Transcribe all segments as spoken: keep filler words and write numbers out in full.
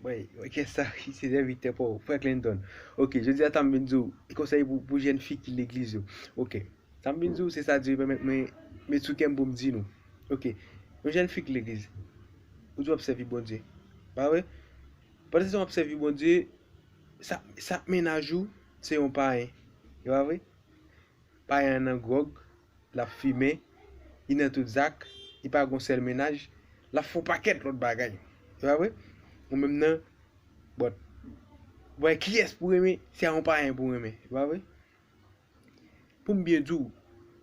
Wè, wè kiyès sa ki se sèvitè pa w, Frè Clinton. Ok, jodi a sa m vin di w, konsèy pou, pou jèn fi ki legliz yo. Ok, sa m vin di w, se sa Dye pèmèt mwen met sou kè m pou m di nou. Ok, yon jèn fi ki legliz, ou di w ap sèvi Bondye, pa vre? Pandan se tan w ap sèvi Bondye, sa, sa mennaj ou, se yon payen, e pa vre? Payen an nan gwòg, l ap fimen, li nan tout zak, li pa gon sèl mennaj, l ap fè yon pakèt lòt bagay. E pa vre? Ou menm nan, but, wè kiyès pou renmen, se a yon payen pou renmen. E pa vre? Pou m byen di w,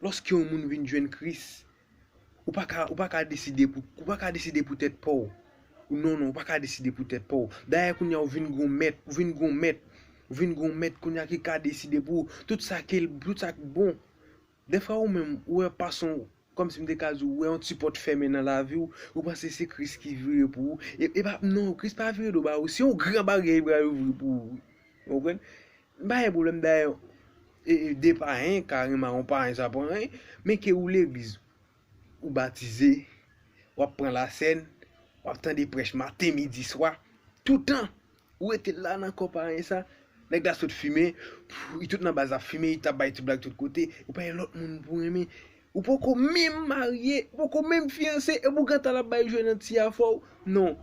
lòske yon moun vin jwenn Kris, ou pa ka, ou pa ka deside pou, ou pa ka deside pou tèt pa w. Non, non, ou pa ka deside pou tèt pa w. Dayè, kounye a, ou vin gon mèt, ou vin gon mèt, ou vin gon mèt, kounye a ki ka deside pou ou. Tout sa ke, tout sa k bon. Dèfwa, ou menm, ou wè fason, kòmsi m te ka di w, ou wè yon ti pòt fèmen nan lavi w, ou panse se Kris ki vire pou ou. E, e pa, non, Kris pa vire do ba ou. Se yon gran baryè li pral ouvri pou ou. Ou konprann? M pa gen pwoblèm dayè, e, e, de payen ka renmen yon payen, sa pa anyen, men ke ou legliz, ou batize, w ap pran lasèn, w ap tande prèch maten, midi, swa, toutan, ou rete la nan kò payen sa, nèg la sot fimen, pff, li tout nan baz ap fimen, li t ap bay ti blag tout kote, ou pa gen lòt moun pou renmen. Ou poko menm marye, ou poko menm fiyanse, epi ou gentan l ap bay jwe nan ti afè w. Non.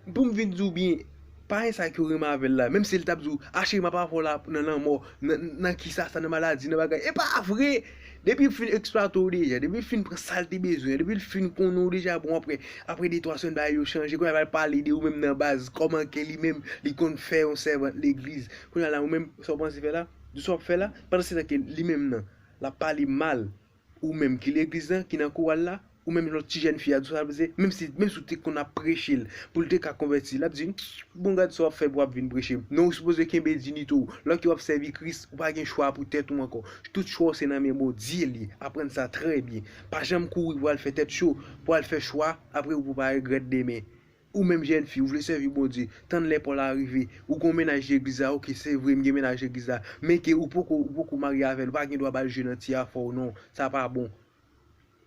Pou m vin di w byen, payen sa ke w renmen avè l la, menm si l t ap di w, a cheri, m ap avè w la nan lanmò, nan, nan kisa sa, nan maladi, nan bagay. E pa vre! Depi l fin eksplwate w deja, depi l fin pran sa l te bezwen, depi l fin konnen w deja, bon, apre, apre de twa semèn, bagay yo chanje, kounye a l pral pale de ou menm nan baz, kòman ke li menm, li konn fè yon sèvant legliz. Kounye a la, ou menm, sa w panse fè la? Di sa w ap fè la? Pandan se tan ke li menm nan, l ap pale mal ou menm ki legliz lan, ki nan koral la, ou menm lòt ti jèn fi a, di w sa l panse, menm si, menm si w te konn ap preche l, pou l te ka konvèti, l ap di, bon, gad sa w ap fè pou w ap vin preche m. Non, ou sipoze kenbe diyite w. Lòske w ap sèvi Kris, ou pa gen chwa pou tèt ou ankò. Tout chwa w se nan men Bondye l ye. Aprann sa trè byen. Pa janm kouri pou al fè tèt cho, pou al fè chwa, apre ou pou pa regrèt demen. Ou menm jèn fi, ou vle sèvi Bondye, tann lè pa w la rive. Ou gon mennaj legliz la, ok, se vre, m gen mennaj legliz la. Men ke ou poko, ou poko marye avè l, ou pa gen dwa ba l jwe nan ti afè w, non. Sa pa bon.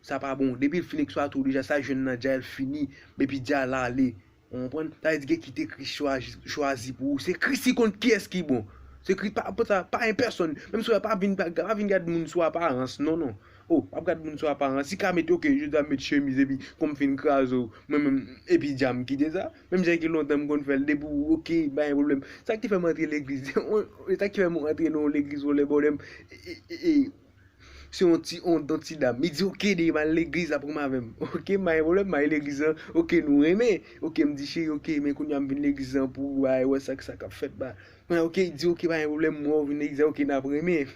Sa pa bon. Depi l fin eksplwate w deja, sa jwenn nan dja l fini. Epi dja l ale. Ou konprann? Sa vle di ke kite Kris chwazi, chwazi pou ou. Se Kris ki konn kiyès ki bon. Se Kris, pa, pa, pa en pèsòn. Menm si w pa vin, pa, pa vin gad moun sou aparans. Non, non. Oh, w ap gad moun sou aparans. Li ka mete, ok, jodi a m met chemiz epi kon m fin kraze w, mwen menm, epi dja m kite sa. Menm jan ki lontan m konn fè l, depi w, ok, pa gen pwoblèm. Sa ki fè m antre legliz, sa ki fè m antre nan yon legliz vòlè bòlè m, e, e, e, e, se yon ti, yon, yon ti dam. Li di, ok, demen m al legliz, l ap renmen avè m. Ok, m pa gen pwoblèm, m al legliz lan. Ok, nou renmen. Ok, m di, cheri, ok, men kounye a m vin legliz lan pou w, ay, wè sa, sa k ap fèt, ba. Mwen, ok, di, ok, pa gen pwoblèm, mwen, w vin legliz la, ok, n ap renmen.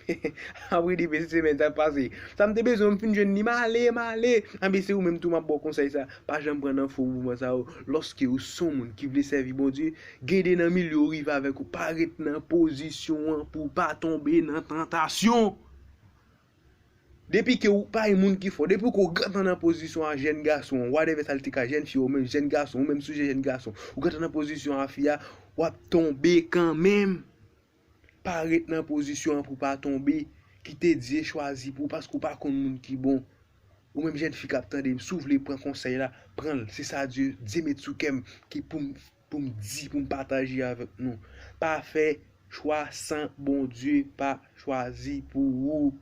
Apre de semèn, sa pase. Sa m te bezwen, m fin jwenn li, m ale, m ale. Anben, se ou menm tou, m ap ba w konsèy sa. Pa janm pran nan fo mouvman sa yo. Lòske ou se yon moun ki vle sèvi Bondye, gen de nan milye yo rive avèk ou. Pa ret nan pozisyon an pou w pa tonbe nan tantasyon. Depi ke ou pa yon moun ki fò, depi ke ou gentan nan pozisyon a jèn gason, whatever sa l te ka, jèn fi, ou menm jèn gason, ou menm sou jèn gason, ou gentan nan pozisyon a fi a, w ap tonbe kanmenm. Pa ret nan pozisyon an pou w pa tonbe. Kite Dye chwazi pou ou, paske ou pa konn moun ki bon. Ou menm jèn fi k ap tande m, si w vle pran konsèy la, pran l. Se sa Dye, Dye met sou kè m ki pou m, pou m di, pou m pataje avèk nou. Pa fè chwa san Bondye pa chwazi pou ou.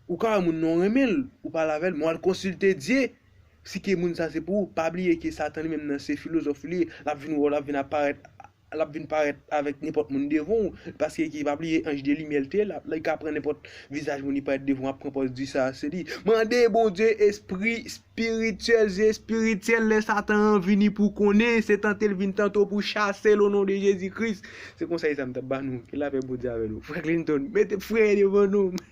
Ou ka wè moun nan w renmen l, ou pale avè l, men w al konsilte Dye. Si ke moun sa se pou ou, pa bliye ke Satan li menm nan se filozòf li ye, l ap vin wè w, l ap vin aparèt, l ap vin parèt avèk nenpòt moun devan w, paske ki pa bliye anj de limyè l te ye, l ap, li ka pran nenpòt vizaj moun li parèt devan w, ap pran pòz di sa se li. Mande Bondye espri espirityèl, zye espirityèl, lè Satan an vini pou konnen, se tante l vin tante w pou chase l o non de Jezi Kris. Se konsèy sa m t ap ba nou. Ke lapè Bondye avè nou. Frè Clinton, mete frè devan nou.